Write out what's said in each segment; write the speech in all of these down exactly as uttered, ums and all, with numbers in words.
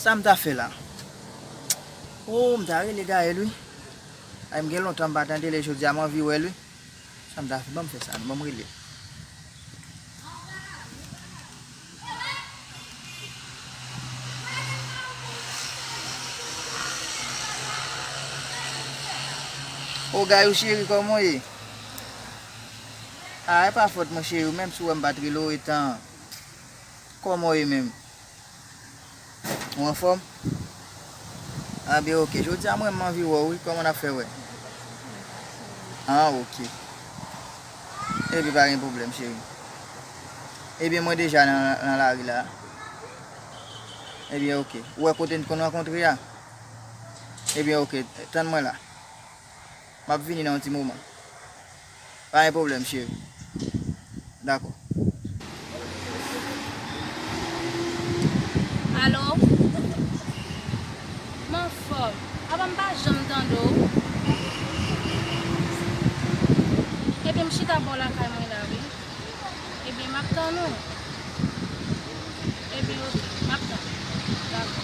Sa m ta fè la? Oh, m ta rele Gaël, wi. Ay, m gen lontan m pa tande li, jodi a m anvi wè l, wi. Sa m ta fè? Ban m fè sa, non, ban m rele l. O Gayou cheri, kòman w ye? A, e pa fòt mwen cheri, menm si w wè m pa t rele w etan. Kòman w ye menm? Ou anfòm? A byen, oke. Jodi a mwen, m anvi wè w, wi. Kòman n ap fè wè? A, oke. Epi pa gen pwoblèm, cheri. Ebyen, mwen deja nan, nan lari la. Ebyen, oke. Ou wè kote n konn rankontre a? Ebyen, oke. Tann mwen la. M ap vini nan yon ti moman. Pa gen pwoblèm, cheri. Dakò. Alo? M anfòm. Apa m pa janm tande w? Ebyen, m chita bò lakay mwen la, wi. Ebyen, m ap tann ou. Ebyen, oke, m ap tann ou. Dakò.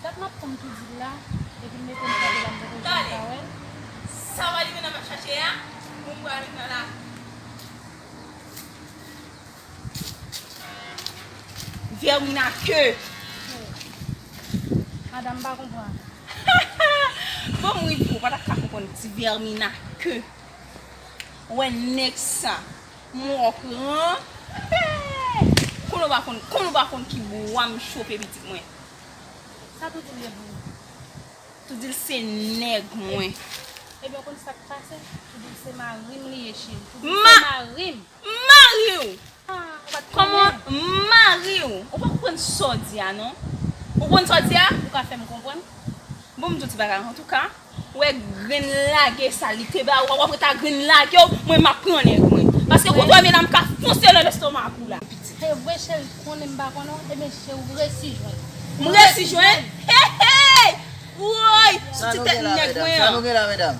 Dat m ap tann Toudil la, epi m mete m kanpe la, m poko janm ka wè l. Sa w a li menm ap chache a? Moun pral nan la. Vèmina ke. Madanm, m pa konprann. Bon, m ri pou ou, pa ta ka konprann ti vèmina ke. Wè nèg sa. Mokran. Konnen w pa konn, konnen w pa konn ki bwa m chope pitit mwen. Sa Toudil ye pou ou? Toudil se nèg mwen. Ebyen, ou konn sa k pase? Toudil se mari m li ye, cheri. Toudil se mari m. Mari w? Ah, ou pa t konnen? Kòman mari w? Ou pa konprann sa w di a, non. Ou konn sa w di a? Ou ka fè m konprann? Bon, m di w ti bagay, antouka. Ou wè grenn lage sa li te ba ou, w ap ret a grenn lage w, mwen m ap pran nèg mwen. Paske kote w ye la, m ka fonse nan lestomak ou la. Se vre, cheri, konnen m pa konnen w, ebyen, cheri, ou resi jwenn. M resi jwenn? Hey, hey! Woy! Sou ti tèt nèg mwen an. Sa nou gen la, medam?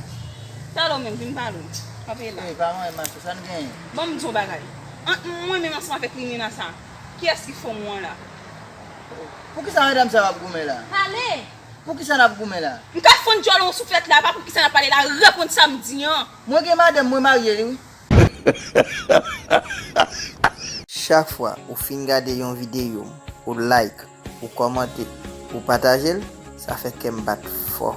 Talè w menm, vin pale w. Kanpe la. Ey, pa mwen, mache, sa n genyen? Ban m di w bagay. Ant mwen menm ansanm avèk Limena sa, kiyès ki fo mwen la? Poukisa medam sa yo ap goumen la? Pale! Poukisa n ap goumen la? M ka fonn djòl w souflèt la, pa poukisa n ap pale la, reponn sa m di an. Mwen gen madanm, mwen marye li wi. Chak fwa ou fin gade yon videyo m, ou like, ou kòmante, ou pataje l, sa fè kè m bat fò.